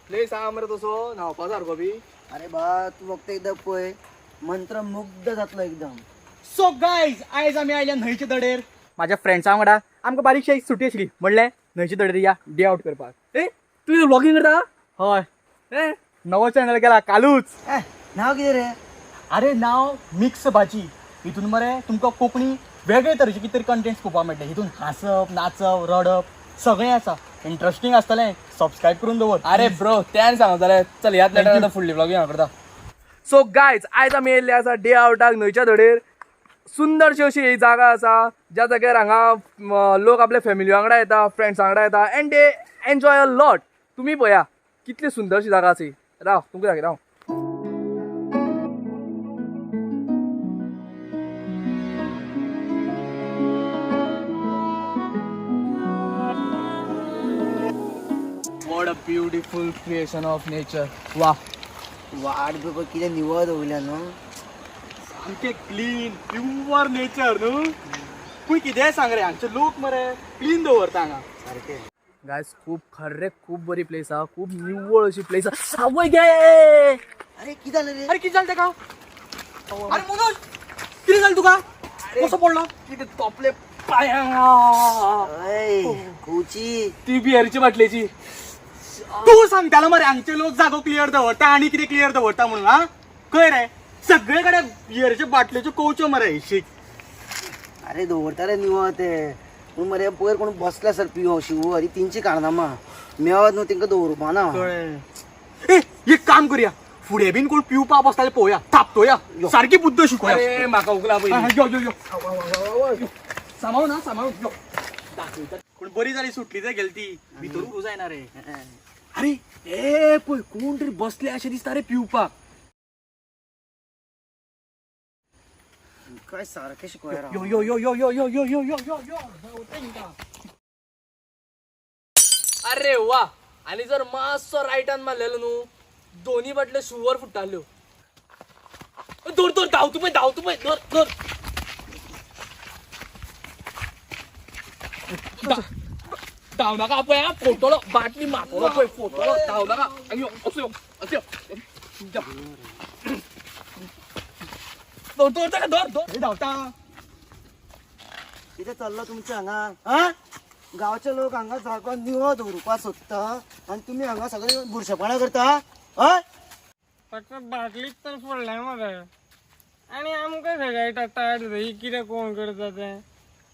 Place आहा मरे तसो न्हांवपा सारको बी. अरे बा, तू फक्त एकदा पळय, मंत्रमुग्ध जातलो एकदम. सो गायज, आयज आमी आयल्या न्हंयचे दडेर माझ्या फ्रेंड्सा वांगडा. आमकां बारीकशी एक सुटी आशिल्ली, म्हणलें न्हंयचे दडेर या डे आउट करपाक. ए, तूं व्लॉगिंग करता? हय. ए. नवो चॅनल केला कालूच. ए, नाव कितें रे? अरे, नाव मिक्स भाजी. हितून मरे तुमकां कोंकणी वेगळे तरेचे कितें तरी कंटेंट्स पळोवपाक मेळटले. हितून हांसप, नाचप, रडप सगळें आसा. इंट्रस्टींग आसतलें. सबस्क्रायब करून दवर. अरे ब्रो, त्यान सांगता जाल्यार चल ह्याच Thank you. आतां फुडली व्लॉगिंग हांव करता. सो गायज, आयज आमी येयल्ले आसा डे आवटाक न्हंयच्या धडेर. सुंदरशी अशी ही जागा आसा, ज्या जाग्यार हांगा लोक आपल्या फॅमिली वांगडा येता, फ्रेंड्स वांगडा येता and they enjoy a lot. तुमी पळया कितली सुंदरशी जागा आसा ही. राव, तुमकां दाखयता हांव. What a beautiful creation of nature. वा. वाट बी पळय कितें निवळ दवरल्या न्हू. सामकें क्लीन प्युअर नेचर न्हू. पूण कितेंय सांग रे, हांगचे लोक मरे क्लीन दवरता हांगा. सारकें. गायज, खूब खरे खूब बरी प्लेस आहा, खूब निव्वळ अशी प्लेस आहा. आवय गे. अरे, कितें जालें रे? अरे, कितें जालें तेका? अरे मनोज, कितें जालें तुका? कसो पडलो? कितें तोपले पांयांक. हय, खंयची? ती बियरची बाटलेची. तूं सांगतालो मरे हांगचे लोक जागो क्लियर दवरता आनी कितें क्लियर दवरता म्हणून. हा, खंय रे, सगळे कडेन बियरच्यो बाटलेच्यो कवच्यो मरे शीक. अरे, दवरता रे निवळ ते, पूण मरे पयर कोण बसला सर पियो शिवर ही तेंची कारनामा मेळत न्हू तेंकां दवरुपा ना. कळ्ळें. ए, एक काम करूया, फुडें बीन कोण पिवपा बसता जाल्यार पळोवया, थापतोया, सारकी बुद्द शिकोया. अरे, म्हाका उगला हा, पयलीं. यो यो यो, सांबाळून हा, सांबाळून यो. दाखयता. पूण बरी जाली सुटली ते गेली ती, भितर उरूं जायना रे. अरे, ए पळय, कोण तरी बसले अशें दिसता रे पिवपाक. काय सारकें शिकोया. यो यो यो यो यो यो यो यो यो यो यो. अरे वा, आनी जर मातसो रायटान मारलेलो न्हू, दोनी बाटल्यो शुवर फुट्टाल्यो. धर धर, धांवता पळय, धांवता पळय, धर धर. धांव नाका पळय आं, फोडटलो बाटली, मारतलो पळय, फोडटलो. धांव नाका. आनी यो, असो यो, असो यो. धर धर ताका, धर धर. हे धांवता. कितें चल्लां तुमचें हांगा? हा, गांवचे लोक हांगा जागो निवळ दवरुपा सोदता आनी तुमी हांगा सगळे बुरशेपणां करता, हय? फक्त बाटलीच तर फोडल्या मरे आनी आमकां सगळ्या टायर्ड जाता. ही कितें कोण करता तें,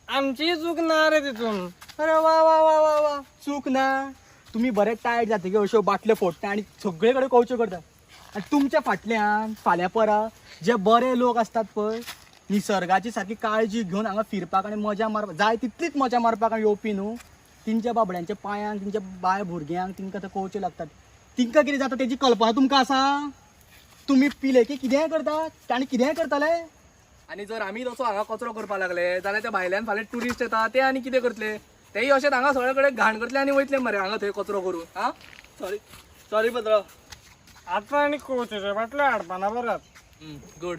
आमचीय चूक ना रे तितून. अरे वा वा वा वा वा, चूक ना. तुमी बरे टायट जातकीर अश्यो बाटल्यो फोडटा आनी सगळे कडेन कवच्यो करता. आनी तुमच्या फाटल्यान फाल्यां परां जे बरे लोक आसतात पळय, निसर्गाची सारकी काळजी घेवन हांगा फिरपाक आनी मजा मारपाक जाय तितलीच मजा मारपाक येवपी न्हू, तेंच्या बाबड्यांच्या पांयांक, तेंच्या बाय भुरग्यांक तेंकां ते कवच्यो लागतात. तेंकां कितें जाता तेजी कल्पना तुमकां आसा? तुमी पिले की कितेंय करतात आनी कितेंय करतले. आनी जर आमी तसो हांगा कचरो करपाक लागले जाल्यार ते भायल्यान फाल्यां ट्युरिस्ट येता, ते आनी कितें करतले? तेय अशेंच हांगा सगळे कडेन घाण करतले आनी वयतले मरे हांगा थंय कचरो करून. आं, सॉरी सॉरी पत्र. आतां आनी कोचेच्यो बाटल्यो हाडपाना परत. गुड.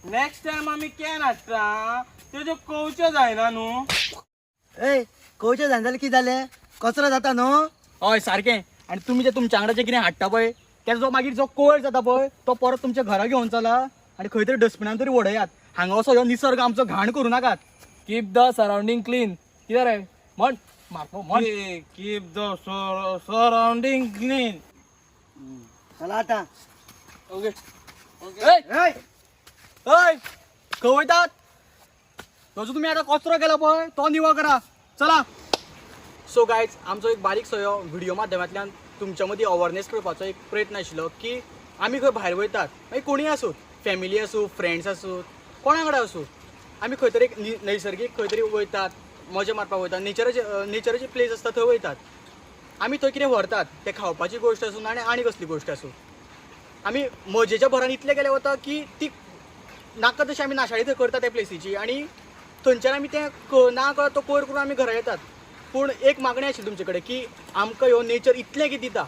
नेक्स्ट टायम आमी can हाडटा, तेज्यो कवच्यो जायना न्हू. ए, खंयचें जायना जाल्यार कितें जालें? कचरो जाता न्हू. हय, सारकें. आनी तुमी जे तुमच्या वांगडा जें कितें हाडटा पळय, तेजो जो मागीर जो कोयर जाता पळय, तो परत तुमच्या घरा घेवन चला आनी खंय तरी डस्टबिनान तरी उडयात. हांगा असो ह्यो निसर्ग आमचो घाण करूं नाकात. Keep the surrounding clean. कितें रे म्हण, मारतो म्हण. Keep the surrounding clean. चला आतां. ओके. हय. हय, खंय वयतात? तो जो तुमी आतां कचरो केला पळय तो निवळ करा, चला. सो गायज, आमचो एक बारीकसो ह्यो व्हिडियो माध्यमांतल्यान तुमच्या मदीं अवेरनेस करपाचो एक प्रयत्न आशिल्लो की आमी खंय भायर वयतात, मागीर कोणूय आसूं, फॅमिली आसूं, फ्रेंड्स आसूं, कोणा वांगडा आसूं, आमी खंय तरी एक नैसर्गीक खंय तरी वयतात, मजा मारपाक वयतात, नेचराचे नेचराचे प्लेस आसता थंय वयतात. आमी थंय कितें व्हरतात, तें खावपाची गोश्ट आसूं आनी आनी कसली गोश्ट आसूं, आमी मजेच्या भरान इतले गेले वता की ती नाका तशी आमी नाशाडी थंय करता त्या प्लेसीची आनी थंयच्यान आमी तें ना कळत तो कोयर करून आमी घरा येतात. पूण एक मागणी आशिल्ली तुमचे कडेन की आमकां ह्यो नेचर इतलें कितें दिता,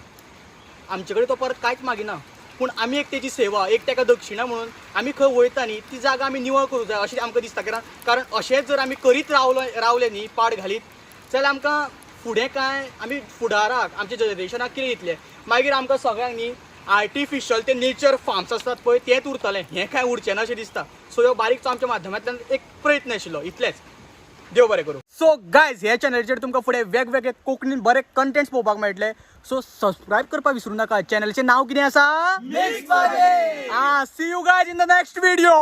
आमचे कडेन तो परत कांयच मागिना, पूण आमी एक तेजी सेवा, एक ताका दक्षिणा म्हणून आमी खंय वयता न्ही ती जागा आमी निवळ करूंक जाय अशें आमकां दिसता. कारण अशेंच जर आमी करीत रावले न्ही, पाड घालीत जाल्यार आमकां फुडें काय आमी फुडाराक आमच्या जनरेशनाक कितें दितले? मागीर आमकां सगळ्यांक न्ही आर्टिफिशियल ते नेचर फार्म्स आसतात पळय तेंच उरतलें, हें कांय उरचें ना अशें दिसता. सो ह्यो बारीकसो आमच्या माध्यमांतल्यान एक प्रयत्न आशिल्लो, इतलेंच. देव बरें करूं. सो गायज, ह्या चॅनलाचेर तुमकां फुडें वेगवेगळे कोंकणीन बरे कंटेंट्स पळोवपाक मेळटले. सो सबस्क्रायब करपाक विसरूं नाका. चॅनलचें नांव कितें आसा? आं, see you guys in the next video.